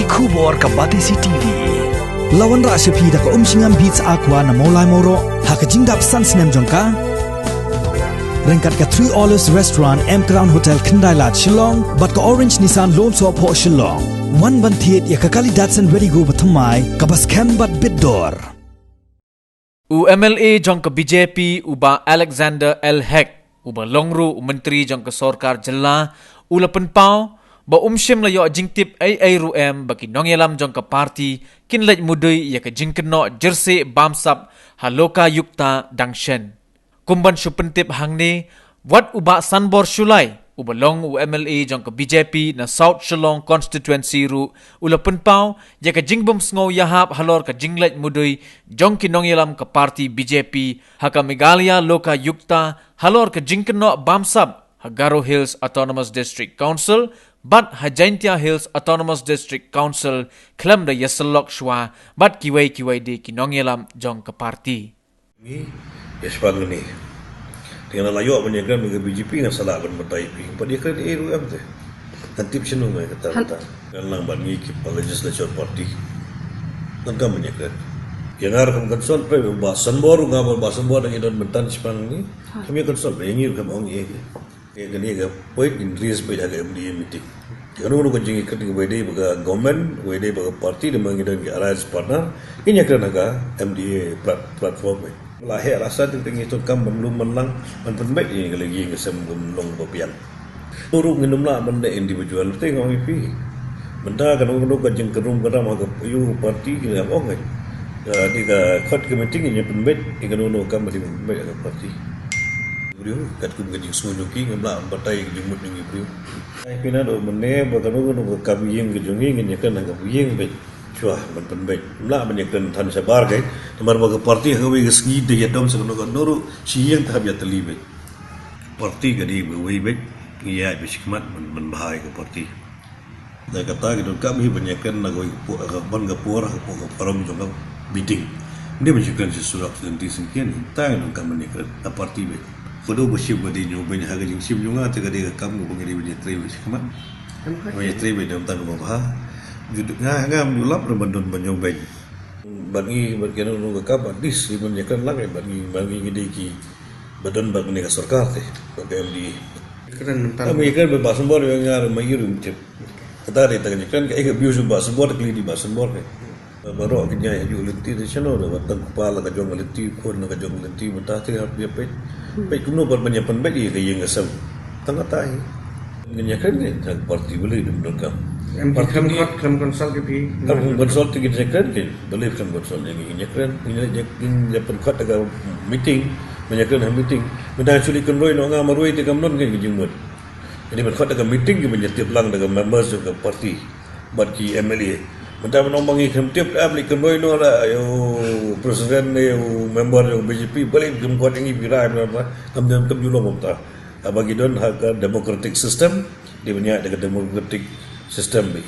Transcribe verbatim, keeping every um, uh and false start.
Khubor ka Batesi T V. La wanrah sha phi da ka Umshngam Beats Aqua na Mawlai Mawroh ha ka jingdap san snem jong ka. Ryngkat ka Three Olives Restaurant, M Crown Hotel, Khyndai Lad, Shillong, bad ka Orange Nissan Lone Soh Phoh, Shillong. Wan ban thied ïa ka kali Datsun Redi-GO bathymmai kaba skhem bad bit dor. U M L A jong ka B J P, u Bah Alexander L Hek, uba long ruh u Myntri jong ka Sorkar Jylla, u la pynpaw ba um shym la ïoh jingtip ei ei ruh em ba ki nongïalam jong ka party kin leit mudui ïa ka jingkynnoh jersey bamsap ha Lokayukta dang shen. Kum ban shu pyntip hangne, wat u Bah Sanbor Shullai, uba long u M L A jong ka B J P na South Shillong Constituency ruh, u la pynpaw ïa ka jingbymsngew ïahap halor ka jingleit mudui jong ki nongïalam ka party B J P ha ka Meghalaya Lokayukta halor ka jingkynnoh bamsap ha Garo Hills Autonomous District Council bad ha Jaintia Hills Autonomous District Council khlem da ïasyllok shuwa bad kiwei kiwei de ki nongïalam jong ka party. Ngi ïa shipang ngi. Te nga la ïoh ban ïakren bad ka B J P, nga sa lah ban batai phi. Bad ïakren ei ruh em te. Ngan tip shano nga ïa kata kata. Ngan lang bad ngi ki pa legislature party. Ngan kam ban ïakren. Ïa nga ruh kam consult, phi Bah Sanbor, nga bad Bah Sanbor dang ïadon bynta shipang ngi. Kam ïa consult, ïa ngi ruh kam ong ïa. Ïa kane ka point in raise beit ha ka M D A meeting. Kano kano ka jingïakren kaba ïadei bad ka government, kaba ïadei bad ka party, lymda ngi don ki alliance partner, ngin ïakren ha ka M D A plat-, platform beit. La heh la sah te ngi donkam ban lum ban lang, ban pynbeit ïa ka lei ïing ka sem, ka long kaba biang. Ruh ngin ym lah ban leh individual te nga ong ïa phi. Mynta kano kano ka jingkynrum kynram ha ka ïa u party ki la ong kan. Ka dei ka khot ka meeting ngin pynbeit, ïa kano kano ka kam ba dei pynbeit ha ka party. Briew, katkum ka jingsngew jong ki, ngim lah ban batai ka jingmut jong ki briew. Ai phi naduh mynne ba kano kano ka kam ïing ka jong ngi ngin ïakren ha ka ïing beit. Shuwa ban pynbeit. Ngim lah ban ïakren than shabar kai. Namar ba ka party ha kawei ka sngi da ïadom sa kano kano ruh shi ïing te hap ïatylli beit. Party ka dei ba wei beit. Ngi ïaid ba shi khmat ban, ban bha ïa ka party. Da kata ki donkam hi ban ïakren na kawei ka por, ka ban ka por, ka por ka forum jong ka meeting. Ym dei ban ïakren sha surok sha lynti syngkien, ta ki donkam ban ïakren na party beit. Ka dei ba shim ka dei jong beit, ha ka jingshim jong nga te ka dei ka kam kaba ngi dei ban ïatrei beit shi khmat. Ban ïatrei beit da kumta kaba bha. Ju-, nga, ngam ju lap ruh ban don ban jong beit. Bad ngi, bad kano kano ka kam, at least, ban ïakren lang, bad ngi, bad ngi ngi dei ki ba don bad kane ka sorkar te, bad ka M D A. Kren mynta. Kami kren ba Bah Sanbor ïa nga ma ïa rum tip. Kata dei ta ka jingkren ka, eh, ka abuse Bah Sanbor, ka kli dei Bah Sanbor ka. Baroh ki ñiah ha ju lynti te shano da ba tang kpa la ka jong ka lynti, khun la ka jong ka lynti, mynta te hap ïa peit. Peit kumno ban ïa pynbeit ïa ka ïing ka sem. Tang kata hi. Ngin ïakren ne tang party balei dum donkam. Em ki khlem khot, khlem consult ki phi. Khlem consult ki ïakren ki. Balei khlem consult ïa ngi ïakren. Ngin ïa, ngin ïa pynkhot ha ka meeting, ngin ïakren ha meeting. Mynta shu leit kynroi noh nga marwei te kam don ki jingmut. Ngi pynkhot ha ka meeting ki ban ïa tip lang da ka members jong ka party. Bad ki M L A. Mynta ban ong ba ngi khlem tip, ap leit kynroi noh la ïa u president ne ïa u member jong B J P, balei khlem khot ïa ngi phi rai mynta. Kam don kam ju long mynta. Haba ki don ha ka democratic system, dei ban ïaid da ka democratic system beit.